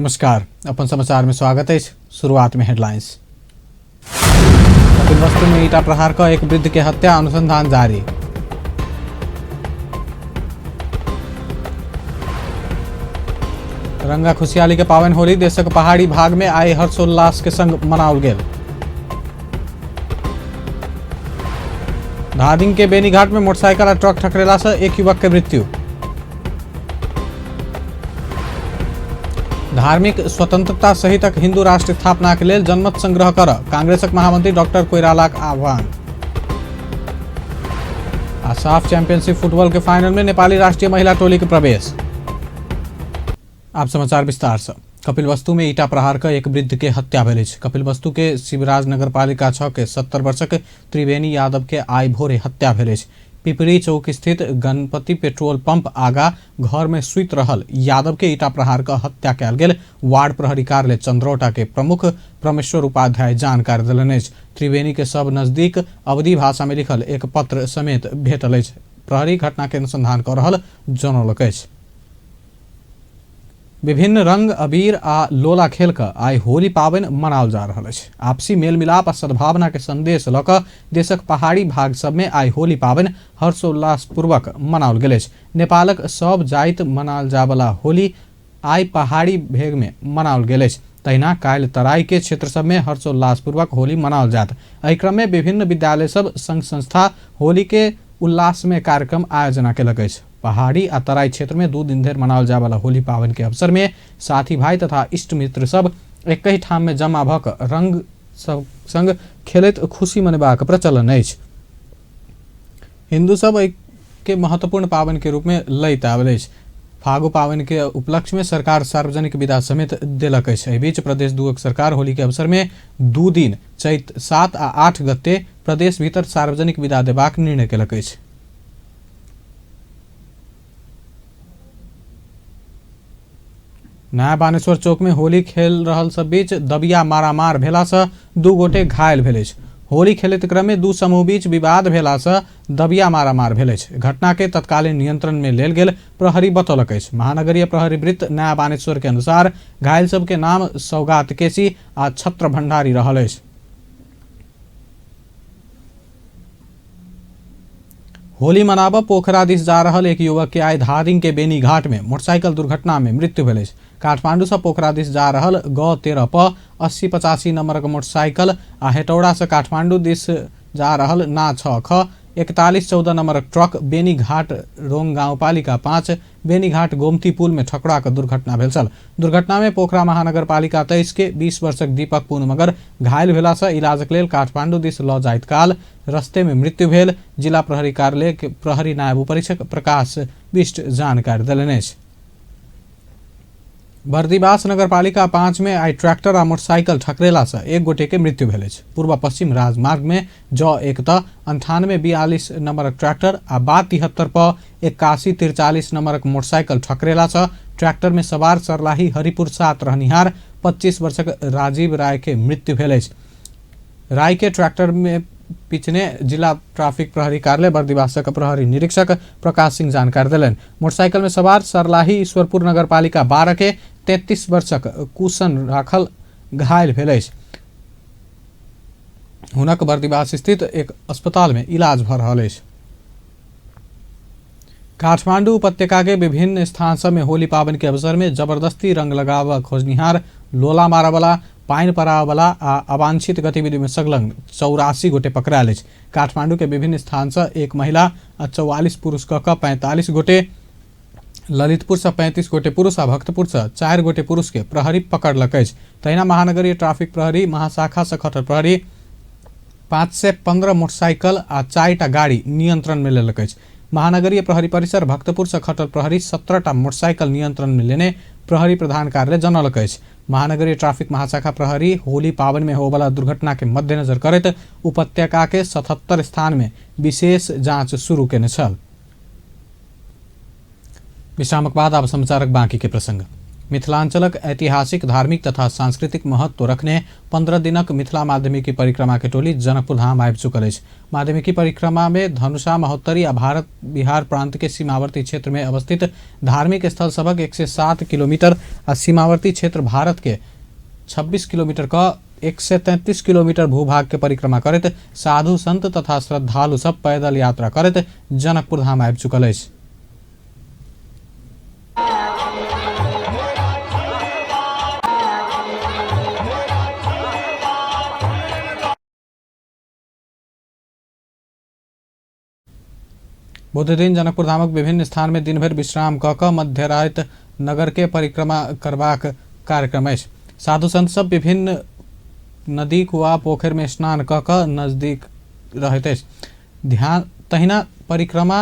नमस्कार, अपन समाचार में स्वागत है। शुरुआत में हेडलाइंस। कपिलवस्तु में ईटा प्रहार क एक वृद्ध के हत्या, अनुसंधान जारी। रंगा खुशहाली के पावन होली देशक पहाड़ी भाग में आइ हर्षोल्लास के संग मनाओल गेल। धादिंग के बेनीघाट में मोटरसाइकिल आ ट्रक ठकरेला से एक युवक के मृत्यु। धार्मिक स्वतंत्रता सहितक हिंदू राष्ट्र स्थापना के लेल जनमत संग्रह कर कांग्रेसक महामंत्री डॉक्टर कोइरालाक आह्वान। आ साफ चैंपियनशिप फुटबॉल के फाइनल में नेपाली राष्ट्रीय महिला टोली के प्रवेश। आप समाचार विस्तार से। कपिलवस्तु में ईटा प्रहार क एक वृद्ध के हत्या भेल अछि। कपिलवस्तु के शिवराज नगरपालिका 6 के 70 वर्षक त्रिवेणी यादव के आइ भोरे हत्या भेल अछि। पिपरी चौक स्थित गणपति पेट्रोल पंप आगा घर में सुति रहल यादव के ईटा प्रहार क हत्या कयल गेल वार्ड प्रहरी कार्यालय चंद्रौटा के प्रमुख परमेश्वर उपाध्याय जानकारी देलनि अछि। त्रिवेणी के सब नजदीक अवधि भाषा में लिखल एक पत्र समेत भेटल अछि। प्रहरी घटना के अनुसंधान क रहल जनौलक अछि। विभिन्न रंग अबीर आ लोला खेल क आइ होली पाबनि मनाओल जा रहल अछि। आपसी मेल मिलाप आ सद्भावना के संदेश ल क देशक पहाड़ी भाग सब में आइ होली पाबनि हर्षोल्लास पूर्वक मनाओल गेल अछि। नेपालक सब जाइत मनाओल जावला होली आइ पहाड़ी भेग में मनाओल गेल अछि। तहिना काल्हि तराई के क्षेत्र सब में हर्षोल्लास पूर्वक होली मनाओल जायत। एहि क्रम में विभिन्न विद्यालय सब संघ संस्था होली के उल्लास में कार्यक्रम आयोजना केलक अछि। पहाड़ी आ तराई क्षेत्र में 2 दिन धरि मनाओल जायवाला होली पाबनि के अवसर में साथी भाई तथा इष्ट मित्र सब एकहि ठाम में जमा भऽ कऽ रंग सब संग खेलैत खुशी मनेबाक प्रचलन अछि। हिंदू सब एहि के महत्वपूर्ण पाबनि के रूप में लैत आयल अछि। फागु पाबनि के उपलक्ष्य में सरकार सार्वजनिक विदा समेत देलक अछि। एहि बीच प्रदेश 2 सरकार होली के अवसर में 2 दिन चैत 7 आ 8 गते प्रदेश भीतर सार्वजनिक विदा देबाक निर्णय केलक अछि। नया बानेश्वर चौक में होली खेल रहल सब बीच दबिया मारामार भेला से 2 गोटे घायल भेल अछि। होली खेलैत क्रम में 2 समूह बीच विवाद भेला से दबिया मारामार भेल अछि। घटना के तत्कालीन नियंत्रण में लेल गेल प्रहरी बतौलक अछि। महानगरीय प्रहरी वृत्त नया बानेश्वर के अनुसार घायल सबके नाम सौगात केसी आ छत्र भंडारी रहल अछि। होली मनाबऽ पोखरा दिस जा रहल एक युवक के आइ धादिंग के बेनीघाट में मोटरसाइकिल दुर्घटना में मृत्यु भेल अछि। काठमांडू से पोखरा दिस जा रहल ग 13 प 8085 नंबरक मोटरसाइकिल आ हेटौड़ा से काठमांडू दिस जा रहल ना 6 ख 4114 नंबरक ट्रक बेनीघाट रोंग गाउँपालिका 5 बेनीघाट गोमती पुल में ठकरा कऽ दुर्घटना भेल छल। दुर्घटना में पोखरा महानगरपालिका 23 के 20 वर्षक दीपक पुन मगर घायल भेला से इलाजक लेल काठमांडू दिस लऽ जाइत काल रस्ते में मृत्यु भेल जिला प्रहरी कार्यालय के प्रहरी नायब उपरीक्षक प्रकाश बिष्ट जानकारी देलनि अछि। बर्दिवास नगरपालिका 5 में आइ ट्रैक्टर आ मोटरसाइकिल ठकरेला से एक गोटे के मृत्यु भेल अछि। पूर्व पश्चिम राजमार्ग में ज 1 त 9842 नंबरक ट्रैक्टर आ बा 73 प 8143 नंबरक मोटरसाइकिल ठकरेला से ट्रैक्टर में सवार सरलाही हरिपुर 7 रहनिहार 25 वर्षक राजीव राय के मृत्यु भेल अछि। राय के ट्रैक्टर में पिछने जिला ट्रैफिक प्रहरी कार्यालय बर्दिवासक प्रहरी निरीक्षक प्रकाश सिंह जानकारी देलनि। मोटरसाइकिल में सवार सरलाही ईश्वरपुर नगरपालिका 12 के 33 वर्षक कुशन राखल घायल भेल अछि। हुनक बर्दिवास स्थित एक अस्पताल में इलाज भऽ रहल अछि। काठमांडू उपत्यका के विभिन्न स्थान सब में होली पाबनि के अवसर में जबरदस्ती रंग लगाबऽ खोजनिहार, लोला मारऽवला, पानि पराबऽवला आ अवांछित गतिविधि में संलग्न 84 गोटे पकड़ायल अछि। काठमांडू के विभिन्न स्थान से एक महिला आ 44 पुरुष कऽ कऽ 45 गोटे, ललितपुर से 35 गोटे पुरुष आ भक्तपुर से 4 गोटे पुरुष के प्रहरी पकड़लक अछि। तहिना महानगरीय ट्रैफिक प्रहरी महाशाखा से खटल प्रहरी 515 मोटरसाइकिल आ 4टा गाड़ी नियंत्रण में लेलक अछि। महानगरीय प्रहरी परिसर भक्तपुर से खटल प्रहरी 17टा मोटरसाइकिल नियंत्रण में लेने प्रहरी प्रधान कार्यालय जनौलक अछि। महानगरीय ट्रैफिक महाशाखा प्रहरी होली पाबनि में होबला दुर्घटना के मद्देनजर करैत उपत्यका के 77 स्थान में विशेष जांच शुरू केने छल। विश्रामक बाद आब समाचारक बाकी के प्रसंग। मिथिलांचलक ऐतिहासिक, धार्मिक तथा सांस्कृतिक महत्व रखने 15 दिनक मिथिला माध्यमिकी परिक्रमा के टोली जनकपुर धाम आबि चुकल अछि। माध्यमिकी परिक्रमा में धनुषा, महोत्तरी आ भारत बिहार प्रांत के सीमावर्ती क्षेत्र में अवस्थित धार्मिक स्थल सभक 107 किलोमीटर आ सीमावर्ती क्षेत्र भारत के 26 किलोमीटर क 133 किलोमीटर भूभाग के परिक्रमा करैत साधु संत तथा श्रद्धालु सब पैदल यात्रा करैत जनकपुर धाम आबि चुकल अछि। बुध दिन जनकपुर धामक विभिन्न स्थान में दिनभरि विश्राम क कऽ मध्यराति नगर के परिक्रमा करबाक कार्यक्रम अछि। साधु संत सब विभिन्न नदी, कुआ, पोखरि में स्नान क कऽ नजदीक रहैत अछि। ध्यान तहिना परिक्रमा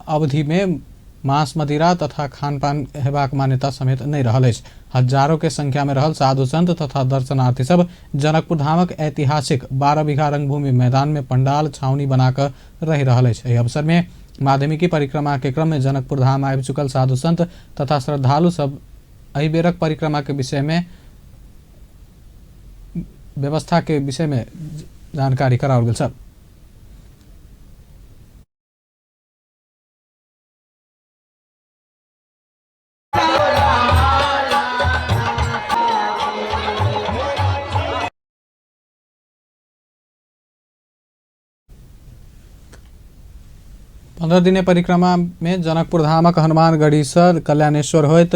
अवधि में मांस मदिरा तथा खानपान हेबाक मान्यता समेत नहि रहल अछि। हजारों के संख्या में रहल साधु संत तथा दर्शनार्थी सब जनकपुर धामक ऐतिहासिक 12 बीघा रंगभूमि मैदान में पंडाल छावनी बना कऽ रहि रहल अछि। एहि अवसर में माध्यमिकी परिक्रमा के क्रम में जनकपुर धाम आबि चुकल साधु संत तथा श्रद्धालु सब एहि बेरक परिक्रमा के विषय में व्यवस्था के विषय में जानकारी कराओल गेल छल। 15 दिने परिक्रमा में जनकपुर धामक हनुमानगढ़ी सँ कल्याणेश्वर होइत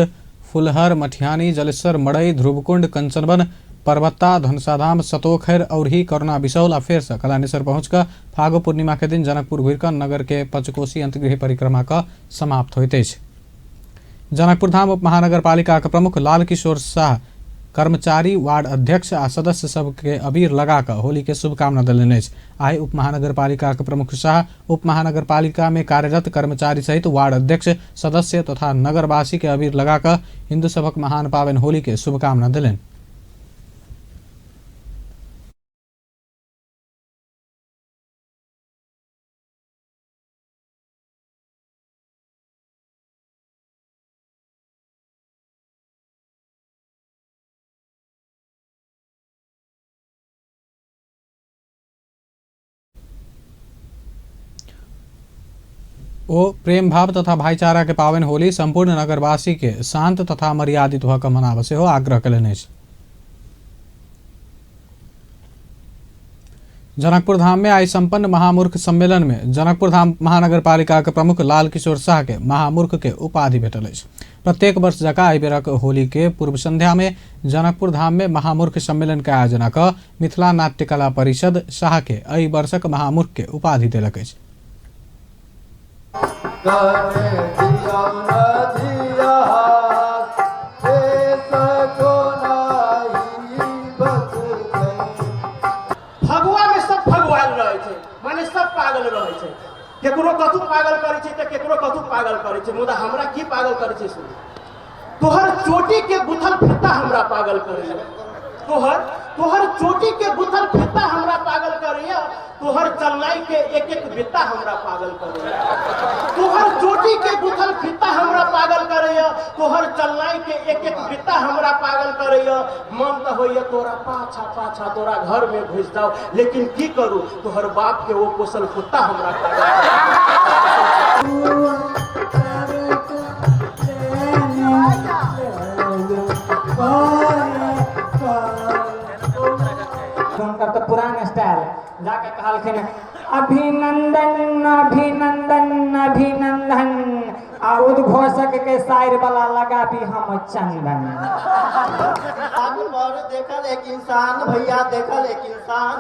फुलहर, मठियानी, जलेश्वर, मड़ई, ध्रुवकुंड, कंचनवन, पर्वत्ता, धनुषाधाम, सतोखैर, औरही, करुणा बिसौल आ फेर सँ कल्याणेश्वर पहुँच कऽ फागु पूर्णिमा के दिन जनकपुर घुरि कऽ नगर के पंचकोशी अंतगृह परिक्रमा कऽ समाप्त होइत अछि। जनकपुर धाम उप महानगरपालिकाक प्रमुख लालकिशोर शाह कर्मचारी, वार्ड अध्यक्ष आ सदस्य सबके अबीर लगा कऽ होली के शुभकामना देलनि अछि। आइ उप महानगरपालिकाक प्रमुख शाह उप महानगरपालिका में कार्यरत कर्मचारी सहित वार्ड अध्यक्ष, सदस्य तथा नगरवासी के अबीर लगा कऽ हिंदू सभक महान पाबनि होली के शुभकामना देलनि। ओ प्रेम भाव तथा भाईचारा के पावन होली संपूर्ण नगरवासी के शांत तथा मर्यादित भऽ कऽ मनाबऽ सेहो आग्रह कयलनि अछि। जनकपुर धाम में आई संपन्न महामूर्ख सम्मेलन में जनकपुर धाम महानगरपालिका के प्रमुख लाल किशोर शाह के महामूर्ख के उपाधि भेटल अछि। प्रत्येक वर्ष जकाँ एहि बेरक होली के पूर्व संध्या में जनकपुर धाम में महामूर्ख सम्मेलन के आयोजना क मिथिला नाट्यकला परिषद शाह के एहि वर्षक महामूर्ख के उपाधि देलक अछि। फगुआ में सब फगुआल रहे छै, माने सब पागल रहे छै। केकरो कथू पागल करे छै तऽ केकरो कथू पागल करे छै, मुदा हमरा की पागल करे छै सुन। तोहर चोटी के गुथल फित्ता हमरा पागल करैया, तोहर चोटी के गुथल फित्ता हमरा पागल करैया, तोहर चलनाई के एक एक बित्ता हमरा पागल करैया, तोहर चोटी के गुथल फित्ता हमरा पागल करैया, तोहर चलनाई के एक एक बित्ता हमरा पागल करैया। मन तऽ होइया तोरा पाछा पाछा तोरा घर में घुसि जाओ, लेकिन की करू तोहर बाप के वो पोसल कुत्ता हमरा पागल। हुनकर तऽ पुरान स्टाइल जाके कहलखिन अभिनंदन अभिनंदन अभिनंदन, आ उद्घोषक के साइर वाला लगा भी हम चंदन। पर देखल एक इंसान भैया, देखल एक इंसान,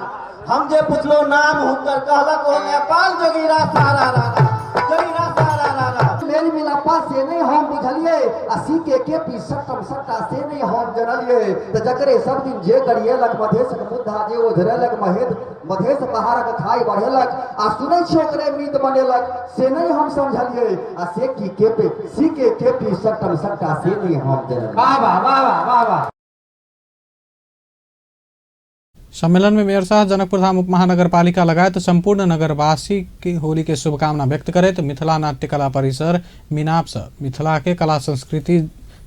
हम जे पुछलो नाम हुनकर कहलक ओ नेपाल जोगीरा सारा रारा, जोगीरा सारा रारा। मेल मिलापा से नहीं हम बुझलिए, आ सी के के पी सट्टम सट्टा से नहीं हम जनलिए। तो जकरे सब दिन जे करिएलक मधेशक मुद्दा जे ओझरेलक महेश मधेश पहाड़क खाई बढ़ेलक, आ सुनै छियै ओकरे मीत बनेलक से नहीं हम समझलिए, आ से की के पी सी के के पी सट्टम सट्टा से नहीं हम जनलिए। वाह वाह वाह वाह वाह वाह। सम्मेलन में मेयर साह जनकपुर धाम उप महानगरपालिका लगायत संपूर्ण नगरवासी के होली के शुभकामना व्यक्त करैत मिथिला नाट्यकला परिसर मिनाप से मिथिला के कला संस्कृति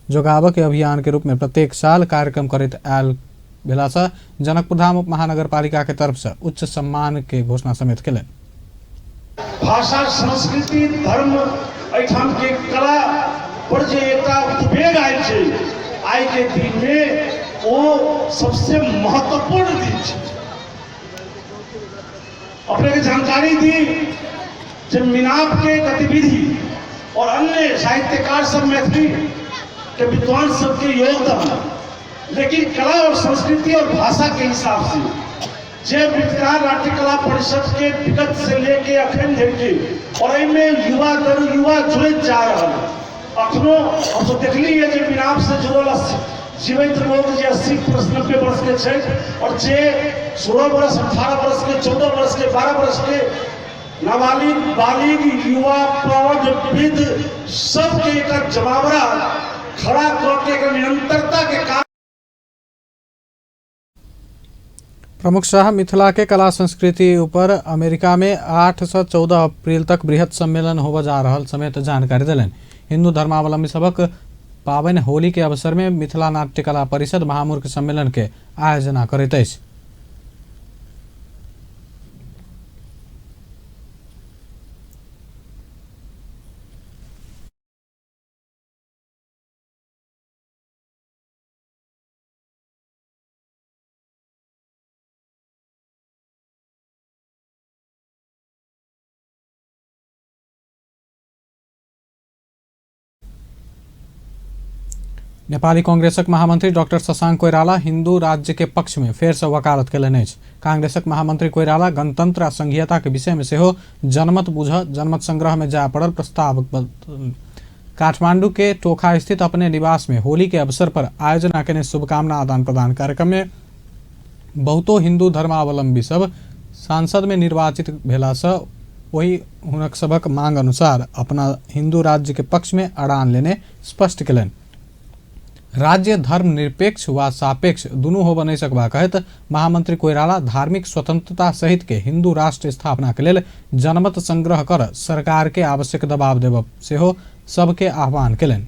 जोगाबऽ के अभियान के रूप में प्रत्येक साल कार्यक्रम करैत आयल भेलासँ जनकपुरधाम उप महानगरपालिका के तरफ से उच्च सम्मान के घोषणा समेत केलनि। भाषा, संस्कृति, धर्म, एहिठाम के कला पर जे एकटा उद्वेग आयल छै आइ के दिन में, ओ सबसे महत्वपूर्ण दिन छै। अपने के जानकारी दी जे मिनाप के गतिविधि और अन्य साहित्यकार सब, मैथिली के विद्वान सबके योगदान, लेकिन कला और संस्कृति और भाषा के हिसाब से जे मिथिला नाट्यकला परिषद के विगत से लेके अखन धरि के और एहिमे युवा दर युवा जुड़ैत जा रहल। अखनो हमसब देखलियै जे मिनाप से जुड़ल जीवित लोग जे 80 वर्ष 90 वर्ष के छै और जे 16 वर्ष 18 वर्ष के 14 वर्ष के 12 वर्ष के नाबालिग बालिग युवा प्रौढ़ वृद्ध सबके एक जमावड़ा खड़ा कऽ के एक निरंतरता के काम। प्रमुख शाह मिथिला के कला संस्कृति ऊपर अमेरिका में 8 से 14 अप्रैल तक बृहत सम्मेलन होबय जा रहल समेत जानकारी देलनि। हिंदू धर्मावलंबी सबक पाबनि होली के अवसर में मिथिला नाट्य कला परिषद महामूर्ख सम्मेलन के आयोजना करैत अछि। नेपाली कांग्रेसक महामंत्री डॉक्टर शशांक कोइराला हिंदू राज्य के पक्ष में फेर से वकालत केलनि अछि। कांग्रेसक महामंत्री कोइराला गणतंत्र आ संघीयता के विषय में सेहो जनमत बुझ जनमत संग्रह में जाय पड़ल प्रस्ताव। काठमांडू के टोखा स्थित अपने निवास में होली के अवसर पर आयोजना केने शुभकामना आदान प्रदान कार्यक्रम में बहुतो हिंदू धर्मावलंबी सब सांसद में निर्वाचित भेला से ओहि हुनक सभक मांग अनुसार अपना हिंदू राज्य के पक्ष में अड़ान लेने स्पष्ट केलनि। राज्य धर्मनिरपेक्ष वा सापेक्ष दुनू होबय नहि सकबा कहैत महामंत्री कोइराला धार्मिक स्वतंत्रता सहित के हिंदू राष्ट्र स्थापना के लेल जनमत संग्रह कर सरकार के आवश्यक दबाव देबय सेहो सबके आह्वान केलनि।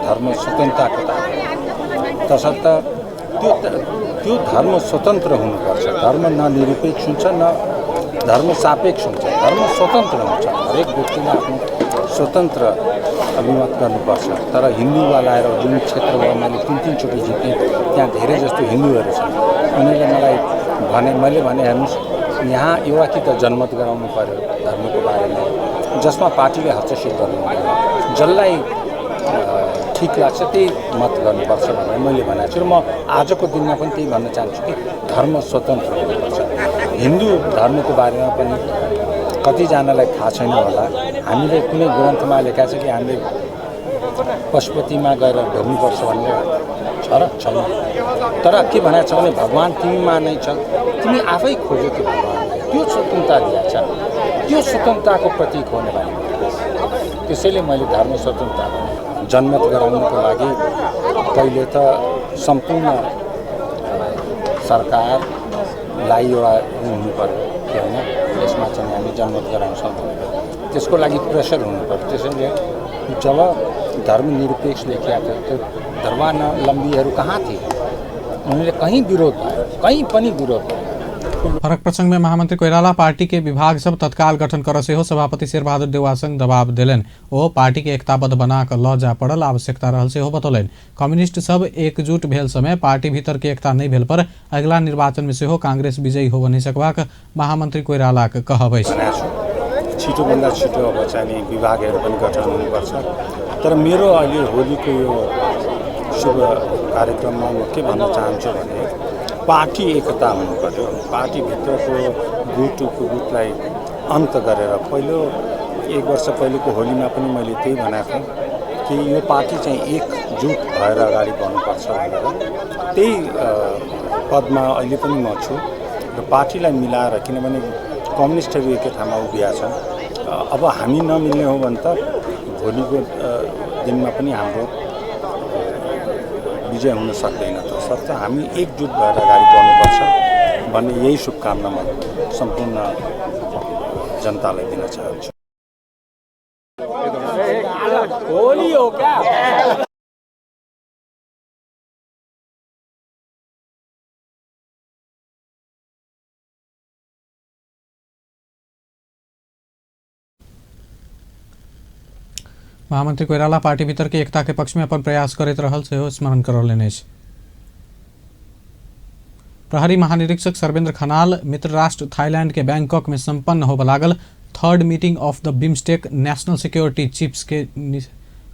धर्म स्वतन्त्रताको तारा, तसर्थ त्यो त्यो धर्म स्वतन्त्र हुनुपर्छ। धर्म न निरपेक्ष हुन्छ न धर्म सापेक्ष हुन्छ, धर्म स्वतन्त्र हुन्छ। हरेक व्यक्तिले आफ्नो स्वतन्त्र अभिमत गर्नुपर्छ। तर हिन्दूवाला आएर जुन क्षेत्रमा मैले 3-3 चोटि जितेँ, त्यहाँ धेरै जस्तो हिन्दूहरू छन्। उनीहरूले मलाई भने, मैले भने, हेर्नुहोस्, यहाँ एउटा कि त जनमत गराउनु पर्यो धर्मको बारेमा, जसमा पार्टीले हस्तक्षेप गर्नु हुँदैन, जसलाई ठिक लाग्छ त्यही मत गर्नुपर्छ भनेर मैले भनेको छु। र म आजको दिनमा पनि त्यही भन्न चाहन्छु कि धर्म स्वतन्त्र हुनुपर्छ। हिन्दू धर्मको बारेमा पनि कतिजनालाई थाहा छैन होला। हामीले कुनै ग्रन्थमा लेखाएको छ कि हामीले पशुपतिमा गएर ढोग्नुपर्छ भन्ने छ र? छैन। तर के भनेको छ भने भगवान् तिमीमा नै छ, तिमी आफै खोज्यो त्यो भगवान्लाई। त्यो स्वतन्त्रता दिएको छ, त्यो स्वतन्त्रताको प्रतीक हो नेपाली। त्यसैले मैले धर्म स्वतन्त्रता भने। जनमत गराउनुको लागि पहिले त सम्पूर्ण सरकारलाई एउटा हुनु पऱ्यो कि होइन, यसमा चाहिँ हामी जनमत गराउँछौँ भनेर, त्यसको लागि प्रेसर हुनु पऱ्यो। त्यसैले जब धर्मनिरपेक्ष लेखिएको थियो, त्यो धर्मावलम्बीहरू कहाँ थिए? उनीहरूले कहीँ विरोध भयो? कहीँ पनि विरोध भएन। फरक प्रसंग में महामंत्री कोइराला पार्टी के विभाग सब तत्काल गठन कर सेहो सभापति शेरबहादुर देउवासँग दबाव देलनि। ओ पार्टी के एकताबद्ध बना कऽ लऽ जाय पड़ल आवश्यकता रहल सेहो बतौलनि। कम्युनिस्ट सब एकजुट भेल समय पार्टी भीतर के एकता नहि भेल पर अगिला निर्वाचन में सेहो कांग्रेस विजयी होबय नहि सकबाक महामंत्री कोइरालाक कहब अछि। भनेको छु, छिटोभन्दा छिटो अब चाहिँ नि विभागहरू पनि गठन हुनुपर्छ। तर मेरो अहिले होलीको यो शुभ कार्यक्रममा म के भन्न चाहन्छु भने पार्टी एकता हुनु पर्यो। पार्टीभित्रको गुट उपगुटलाई अन्त गरेर, पहिलो एक वर्ष पहिलेको होलीमा पनि मैले त्यही भनेको थिएँ कि यो पार्टी चाहिँ एकजुट भएर अगाडि बढ्नुपर्छ भनेर। त्यही पदमा अहिले पनि म छु र पार्टीलाई मिलाएर, किनभने कम्युनिस्टहरू एकै ठाउँमा उभिया छन्। अब हामी नमिल्ने हो भने त भोलिको दिनमा पनि हाम्रो विजय हुन सक्दैन। तसर्थ हामी एकजुट भएर अगाडि बढ्नुपर्छ भन्ने यही शुभकामना म सम्पूर्ण जनतालाई दिन चाहन्छु। महामन्त्री कोइराला पार्टी भीतर के एकता के पक्ष में अपन प्रयास करैत रहल सेहो स्मरण करौलनि अछि। प्रहरी महानिरीक्षक सर्वेंद्र खनाल मित्र राष्ट्र थाईलैंड के बैंकॉक में संपन्न होबय लागल third meeting of the BIMSTEC national security chiefs के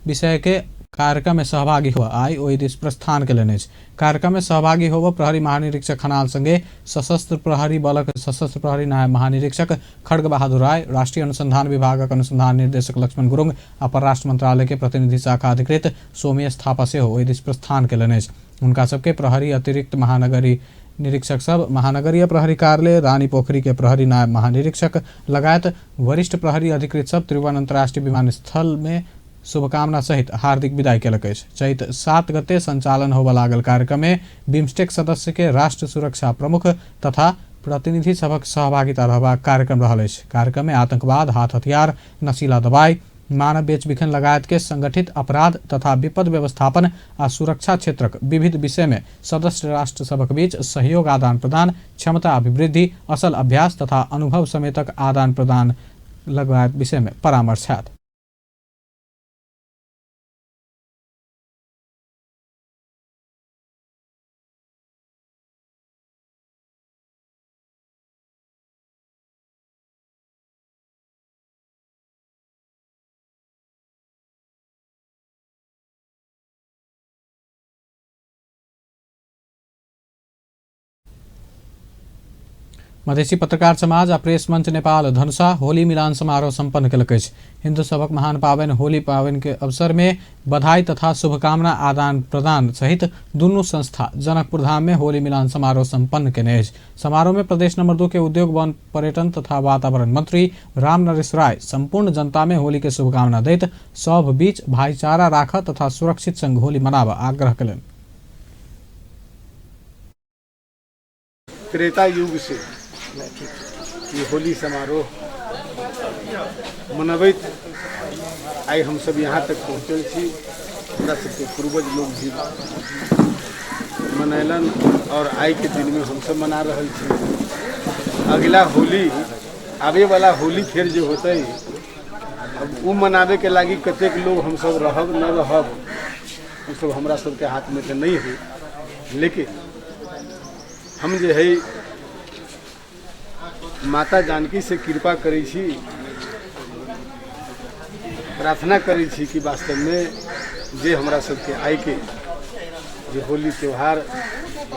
विषय के कार्यक्रम में सहभागी हुआ आई ओहि दिस प्रस्थान केलनि अछि। कार्यक्रम में सहभागी होबय प्रहरी महानिरीक्षक खनाल संगे सशस्त्र प्रहरी बलक सशस्त्र प्रहरी नायब महानिरीक्षक खड्ग बहादुर राय, राष्ट्रीय अनुसंधान विभागक अनुसंधान निर्देशक लक्ष्मण गुरुङ आ परराष्ट्र मंत्रालय के प्रतिनिधि शाखा अधिकृत सोमेश थापा सेहो ओहि दिस प्रस्थान केलनि अछि। हुनका सबके प्रहरी अतिरिक्त महानगरी निरीक्षक सब महानगरीय प्रहरी कार्यालय रानी पोखरी के प्रहरी नायब महानिरीक्षक लगायत वरिष्ठ प्रहरी अधिकृत सब त्रिभुवन अंतर्राष्ट्रीय विमानस्थल में शुभकामना सहित हार्दिक विदाई केलक अछि। चैत 7 गते संचालन होबय लागल कार्यक्रम में बिम्स्टेक सदस्य के राष्ट्र सुरक्षा प्रमुख तथा प्रतिनिधि सभक सहभागिता रहबाक कार्यक्रम रहल अछि। कार्यक्रम में आतंकवाद, हाथ हथियार, नशीला दवाई, मानव बेचबिखन लगायत के संगठित अपराध तथा विपद व्यवस्थापन आ सुरक्षा क्षेत्रक विविध विषय में सदस्य राष्ट्र सभक बीच सहयोग आदान प्रदान, क्षमता अभिवृद्धि, असल अभ्यास तथा अनुभव समेतक आदान प्रदान लगायत विषय में परामर्श हैत। मधेसी पत्रकार समाज आ प्रेस मंच नेपाल धनुषा होली मिलान समारोह सम्पन्न केलक अछि। हिन्दू सभक महान पाबनि होली पाबनि के अवसर में बधाई तथा शुभकामना आदान प्रदान सहित दुनू संस्था जनकपुर धाम में होली मिलान समारोह सम्पन्न केने अछि। समारोह में प्रदेश नंबर 2 के उद्योग वन पर्यटन तथा वातावरण मंत्री राम नरेश राय संपूर्ण जनता में होली के शुभकामना दैत सब बीच भाईचारा राख तथा सुरक्षित संग होली मनाबऽ आग्रह केलनि। त्रेता युग से ये होली समारोह मनबैत आइ हम सब यहाँ तक पहुँचल छी। हमरा सबके पूर्वज लोग भी मनैलन और आइ के दिन में हम सब मना रहल छी। अगला होली आबे वाला होली फिर जो होतै, अब उ मनाबे के लागी कतेक लोग हम सब रहब न रहब उ सब हमरा सबके हाथ में तो नहीं है, लेकिन हम जे है माता जानकी से कृपा करै छी, प्रार्थना करै छी कि वास्तव में जे हमरा सबके आइ के जे होली त्यौहार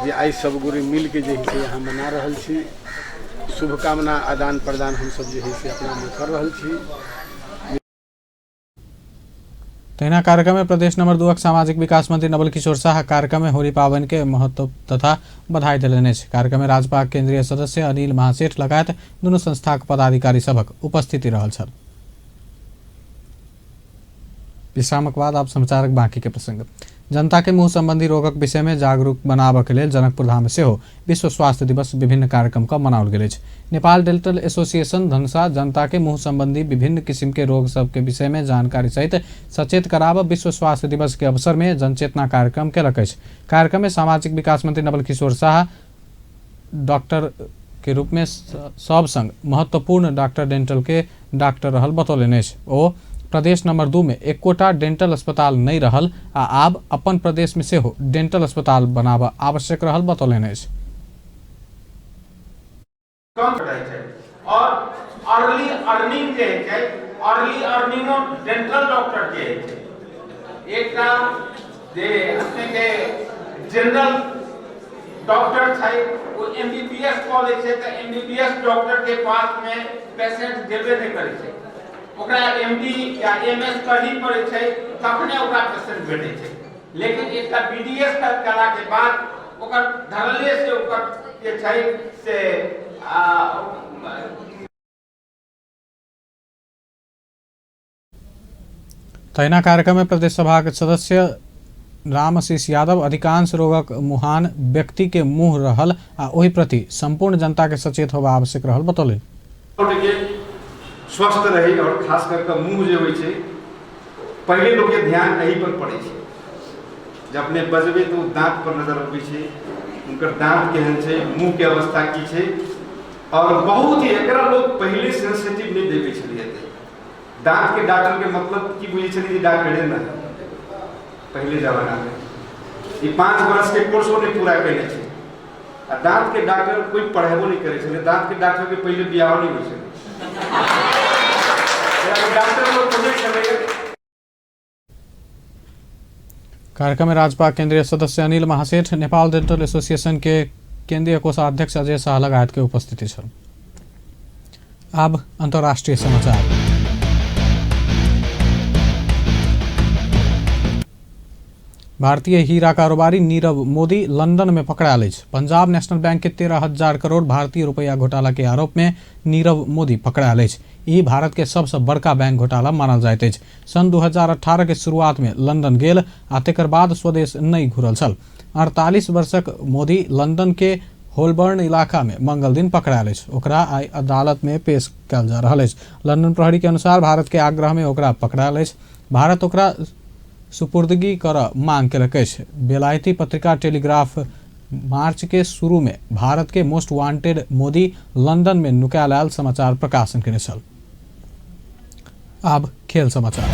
जे आइ सब गोरे मिल के जे है से यहाँ मना रहल छी, शुभकामना आदान प्रदान हम सब जे है से अपना में कर रहल छी। तहिना कार्यक्रम में प्रदेश नंबर 2 सामाजिक विकास मंत्री नवल किशोर शाह कार्यक्रम में होली पाबनि के महत्व तथा बधाई देलनि अछि। कार्यक्रम में राजपा केंद्रीय सदस्य अनिल महासेठ लगायत दुनू संस्थाक पदाधिकारी सभक उपस्थिति रहल छल। विश्रामक बाद आप समाचारक बाकी के प्रसंग। जनता के मुँह संबंधी रोगक विषय में जागरूक बनाबऽ के लेल जनकपुर धाम में सेहो विश्व स्वास्थ्य दिवस विभिन्न कार्यक्रम क मनाओल गेल अछि। नेपाल डेंटल एसोसिएशन धनुषा जनता के मुँह संबंधी विभिन्न किसिम के रोग सब के विषय में जानकारी सहित सचेत कराबऽ विश्व स्वास्थ्य दिवस के अवसर में जनचेतना कार्यक्रम केलक अछि। कार्यक्रम में सामाजिक विकास मंत्री नवल किशोर शाह डॉक्टर के रूप में सब संग महत्वपूर्ण डॉक्टर डेंटल के डॉक्टर रहल बतौलनि अछि। ओ प्रदेश नंबर 2 में एकोटा डेंटल अस्पताल नहीं रहल आ आब अपन प्रदेश में सेहो डेंटल अस्पताल बनाबऽ आवश्यक रहल बतौलनि अछि। कम रहै छै और अर्ली अर्निंग जे होइ छै, अर्ली अर्निंगो डेंटल डॉक्टर के होइ छै। एकटा जे अपने के जनरल डॉक्टर छै ओ एमबीबीएस कऽ लै छै तऽ एमबीबीएस डॉक्टर के पास में पेशेंट जेबे नहि करै छै, ओकरा एमडी या एमएस करही पड़ै छै तखने ओकरा पेशेंट भेटै छै। लेकिन एकटा बीडीएस कयला के बाद ओकर धरले से ओकर जे छै से तहिना कार्यक्रम में प्रदेश सभा के सदस्य रामशीष यादव अधिकांश रोगक मुहान व्यक्ति के मुँह रहल आ ओहि प्रति संपूर्ण जनता के सचेत होबा आवश्यक रहल बतौलनि। स्वस्थ रही। आओर खास कर कऽ मुँह जे होइ छै, पहिले लोकके ध्यान एही पर पड़ै छै। जब अपने बजबै तऽ ओ दाँत पर नजर अबै छै, हुनकर दाँत केहन छै, मुँहके अवस्था की छै। आओर बहुत ही एकरा लोग पहिले सेंसिटिव नहि देबै छलियै। दाँतके डॉक्टरके मतलब की बुझै छलियै जे डॉक्टरे ने पहिले जमानामे ई 5 वर्षके कोर्सो नहि पूरा कयने छै आ दाँतके डॉक्टर कोइ पढ़ेबो नहि करै छलै। दाँतके डॉक्टरके पहिले बियाहो नहि होइ छलै, डॉक्टर लोग खोजै छलै। कार्यक्रम में राजपा केंद्रीय सदस्य अनिल महासेठ, नेपाल डेंटल एसोसिएशन के केंद्रीय कोषाध्यक्ष अजय शाह लगायत के उपस्थिति छल। अब अंतर्राष्ट्रीय समाचार। भारतीय हीरा कारोबारी नीरव मोदी लंदन में पकड़ायल अछि। पंजाब नेशनल बैंक के 13,000 करोड़ भारतीय रुपया घोटाला के आरोप में नीरव मोदी पकड़ायल अछि। ई भारत के सबसँ बड़का बैंक घोटाला मानल जाइत अछि। सन् 2018 के शुरुआत में लंदन गेल आ तेकर बाद स्वदेश नहि घुरल छल। 48 वर्षक मोदी लंदन के होलबर्न इलाका में मंगल दिन पकड़ायल अछि। ओकरा आइ अदालत में पेश कयल जा रहल अछि। लंदन प्रहरी के अनुसार भारत के आग्रह में ओकरा पकड़ायल अछि। भारत ओकरा सुपुर्दगी करऽ मांग केलक अछि। बेलायती पत्रिका टेलीग्राफ मार्च के शुरू में भारत के मोस्ट वांटेड मोदी लंदन में नुकायल आयल समाचार प्रकाशन केने छल। आब खेल समाचार।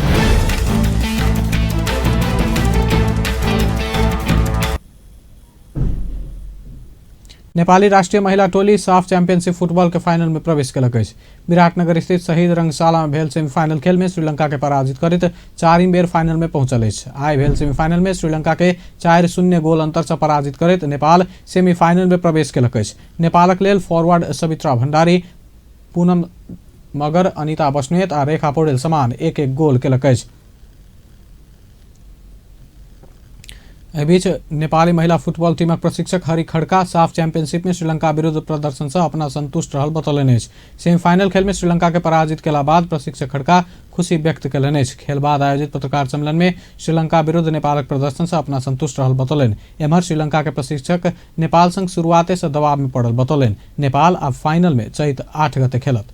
नेपाली राष्ट्रीय महिला टोली साफ चैंपियनशिप फुटबॉल के फाइनल में प्रवेश केलक अछि। विराटनगर स्थित शहीद रंगशाला में भेल सेमीफाइनल खेल में श्रीलंका के पराजित करैत चारिम बेर फाइनल में पहुंचल अछि। आइ भेल सेमीफाइनल में श्रीलंका के 4-0 गोल अंतर से पराजित करैत नेपाल सेमीफाइनल में प्रवेश केलक अछि। नेपालक लेल फॉरवर्ड सवित्रा भंडारी, पूनम मगर, अनिता बस्नेत आ रेखा पौडेल समान 1-1 गोल केलक अछि। एहि बीच नेपाली महिला फुटबॉल टीमक प्रशिक्षक हरि खड़का साफ चैंपियनशिप में श्रीलंका विरुद्ध प्रदर्शन से अपना संतुष्ट रहल बतौलनि अछि। सेमीफाइनल खेल में श्रीलंका के पराजित केला बाद प्रशिक्षक खड़का खुशी व्यक्त केलनि अछि। खेल बाद आयोजित पत्रकार सम्मेलन में श्रीलंका विरुद्ध नेपालक प्रदर्शन से अपना संतुष्ट रहल बतौलनि। एम्हर श्रीलंका के प्रशिक्षक नेपाल संग शुरुआते से दबाव में पड़ल बतौलनि। नेपाल आब फाइनल में चैत 8 गते खेलत।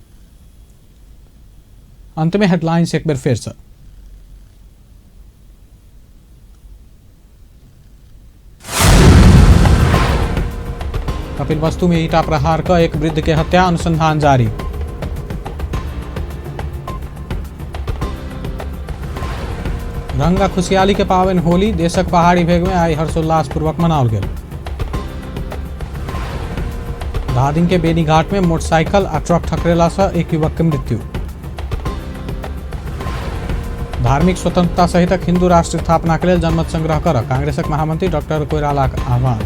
अंत में हेडलाइंस एक बेर फेर से। कपिलवस्तु में ईटा प्रहार क एक वृद्ध के हत्या, अनुसंधान जारी। रंग आ खुशहाली के पावन होली देशक पहाड़ी भेग में आई हर्षोल्लास पूर्वक मनाओल गेल। धादिंग के बेनीघाट में मोटरसाइकिल आ ट्रक ठकरेला से एक युवक के मृत्यु। धार्मिक स्वतंत्रता सहितक हिंदू राष्ट्र स्थापना के लेल जनमत संग्रह कर कांग्रेसक महामंत्री डॉक्टर कोइरालाक आह्वान।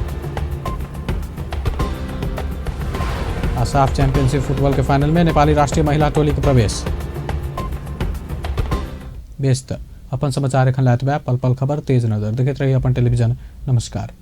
आ साफ चैंपियनशिप फुटबॉल के फाइनल में नेपाली राष्ट्रीय महिला टोली के प्रवेश। बेस त अपन समाचार एखन लायत पल पल खबर तेज नजर देखैत रही अपन टेलीविजन। नमस्कार।